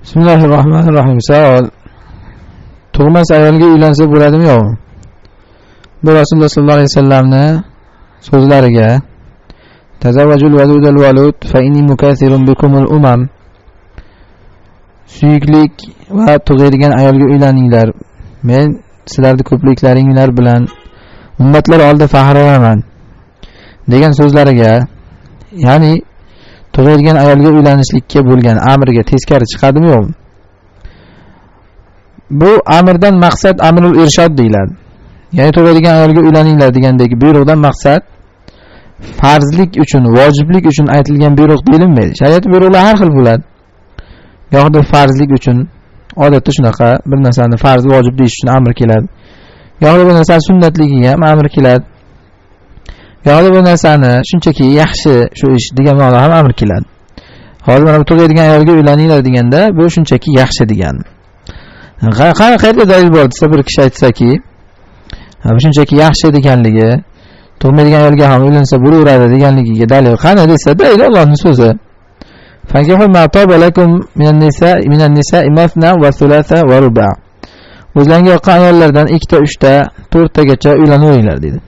Bismillahirrohmanirrohim. Savol: tug'mas ayolga uylansa bo'ladimi yo'qmi? Bu Rasululloh sollallohu alayhi vasallamni so'zlariga tazavvajul valudal valud fa inni mukathirun bikumul umam, suyuklik va tug'adigan ayolga uylaninglar, men sizlarni ko'pliklaringlar bilan ummatlar oldida faxrlanaman degan so'zlariga, ya'ni tug'adigan ayolga uylanishlikka bo'lgan amrga teskari chiqadimi yo'qmi? Bu amrdan maqsad amrul irshod deyiladi. Ya'ni tug'adigan ayolga uylaninglar degandagi buyruqdan maqsad farzlik uchun, vojiblik uchun aytilgan buyruq deyilmaydi. Shariat buyruqlar har xil bo'ladi. Gohida farzlik uchun, odatda shunaqa bir narsani farz, vojib deyish uchun amr keladi. Gohida bir narsani sunnatligiga ham amr keladi. Gohida bir narsani shunchaki yaxshi shu ish degan ma'noda ham amr keladi. Hozir mana bu tug'adigan ayolga uylaninglar deganda bu shunchaki yaxshi degani. Qayerda dalil bor desa, bir kishi aytsaki, bu shunchaki yaxshi deganligi, tug'maydigan ayolga ham uylansa bo'laveradi deganligiga dalil qani desa, dalil Allohning so'zi. Fankihu ma taba lakum minan nisa'i mathna va thulatha va ruba. O'zlariga yoqqan ayollardan 2 ta, 3 ta, 4 tagacha uylanaveringlar dedi.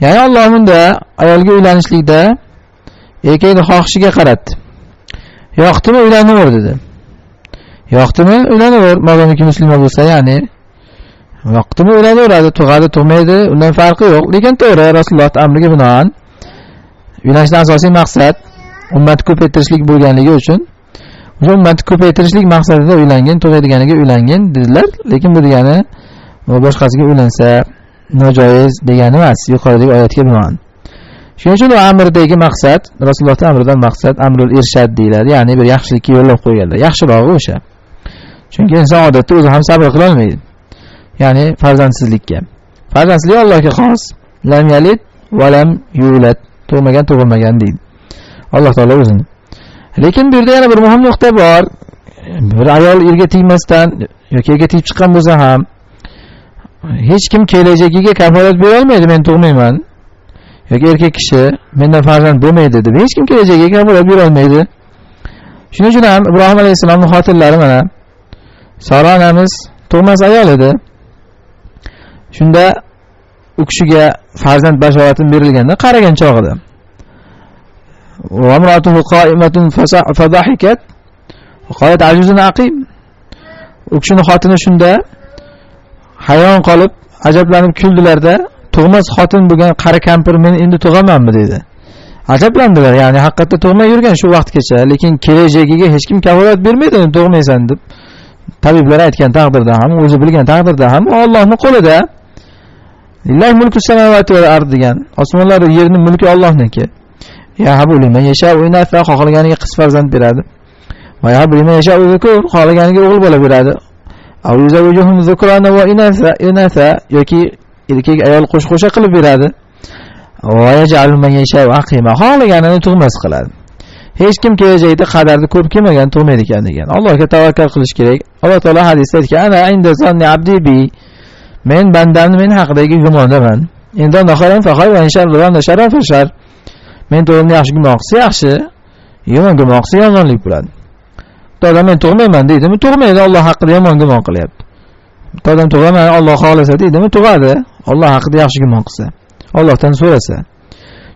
Ya'ni Alloh bunda ayolga uylanishlikda erkakning xohishiga qaratdi. Yoqdimi uylanaver dedi. Yoqdimi uylanaver, modomiki musulmon bo'lsa, ya'ni yoqdimi uylanaveradi, tug'adi, tug'maydi, undan farqi yo'q. Lekin to'g'ri, Rasululloh amriga binoan uylanishdan asosiy maqsad ummatni ko'paytirishlik bo'lganligi uchun o'sha ummatni ko'paytirishlik maqsadida uylangin, tug'adiganiga uylangin dedilar. Lekin bu degani boshqasiga uylansa nojoiz degani emas, yuqoridagi oyatga binoan. Shuning uchun u amrdagi maqsad, Rasulullohning amridan maqsad amrul irshad deyiladi, ya'ni bir yaxshilikka yo'llab qo'yganlar. Yaxshirog'i o'sha. Chunki inson odatda o'zi ham sabr qila olmaydi. Ya'ni farzandsizlikka. Farzandsizlik Allohga xos. Lam yalid va lam yulad. Tug'magan, tug'ilmagan deydi. Alloh taolo o'zini. Lekin bu yerda yana bir muhim nuqta bor. Bir ayol erga tegmasdan yoki erga tegib chiqqan bo'lsa ham hech kim kelajagiga kafolat bera olmaydi, men tug'mayman yoki erkak kishi mendan farzand bo'lmaydi deb hech kim kelajagiga kafolat bera olmaydi. Shuning uchun ham Ibrohim alayhissalomning xotinlari mana Sara onamiz tug'mas ayol edi. Shunda u kishiga farzand bashorati berilganda qaragan chog'ida وامرأته قائمة فضحكت وقالت عجوز عقيم. U kishining xotini shunda hayron qolib, ajablanib kuldilarda, tug'mas xotin bo'lgan qari kampir men endi tug'amanmi dedi. Ajablandilar, ya'ni haqiqatda tug'may yurgan shu vaqtgacha, lekin kelajagiga hech kim kafolat bermaydi, uni tug'maysan deb tabiblar aytgan taqdirda ham, o'zi bilgan taqdirda ham Allohning qo'lida. Lillahi mulku samawati val ard degan, osmonlar va yerning mulki Allohniki. Yahabu liman yasha'u inatha, xohlaganiga qiz farzand beradi. Va yahabu liman yasha'u zukur, xohlaganiga o'g'il bola beradi. Aw yuzawwijuhum zukrana va inatha, yoki erkak ayol qo'sh-qo'sha qilib beradi. Va yaj'alu man yasha'u aqima, xohlaganini tug'mas qiladi. Hech kim kelajakda qadarni ko'p kelmagan tug'maydi ekan degan. Allohga tavakkal qilish kerak. Alloh taolo hadisda aytgan: ana inda zanni abdi bi, men bandamni men haqidagi gumondaman. Endi naxaran fa khayr va inshalloh sharran fa shar. Men to'g'rimni yaxshi gumon qilsa yaxshi, yomon gumon qilsa yomonlik bo'ladi. Bitta odam men tug'mayman deydimi, tug'maydi, Alloh haqida yomon gumon qilyapti. Bitta odam tug'aman, Alloh xohlasa deydimi, tug'adi, Alloh haqida yaxshi gumon qilsa, Allohdan so'rasa.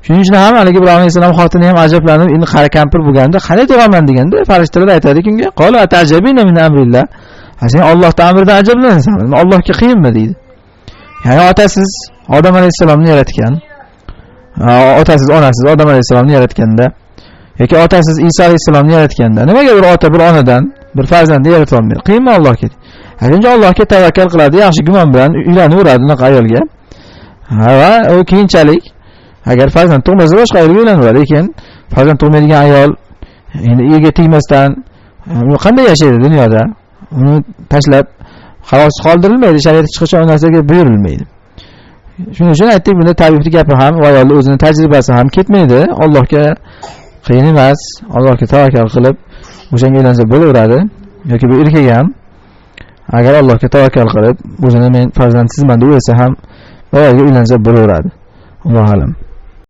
Shuning uchun ham haligi Ibrohim alayhissalom xotini ham ajablanib, endi qari kampir bo'lganda qanday tug'aman deganda farishtalar aytadiki unga: "Qala atajabina min amrillah." Ha, sen Allohning amridan ajablanasan, Allohga qiyinmi deydi. Ya'ni otasiz Odam alayhissalomni yaratgan, otasiz onasiz Odam alayhissalomni yaratganda yoki otasiz Iso alayhissalomni yaratganda nimaga bir ota bir onadan bir farzandni yarata olmaydi? Qiyinmi Allohga? Shuncha Allohga tavakkal qiladi, yaxshi gumon bilan uylanaveradi unaqa ayolga. Va u keyinchalik agar farzand tug'masa boshqa ayolga uylanaveradi. Lekin farzand tug'maydigan ayol endi erga tegmasdan u qanday yashaydi dunyoda? Uni tashlab xalos qoldirilmaydi, shariat hech qachon u narsaga buyurilmaydi. Shuning uchun aytdik, bunda tabibning gapi ham va ayolning o'zining tajribasi ham ketmaydi. Allohga qiyin emas, Allohga tavakkal qilib o'shanga uylansa bo'laveradi. Yoki bu erkak ham agar Allohga tavakkal qilib o'zini men farzandsizman deb o'ylasa ham ayolga uylansa bo'laveradi. Allohu a'lam.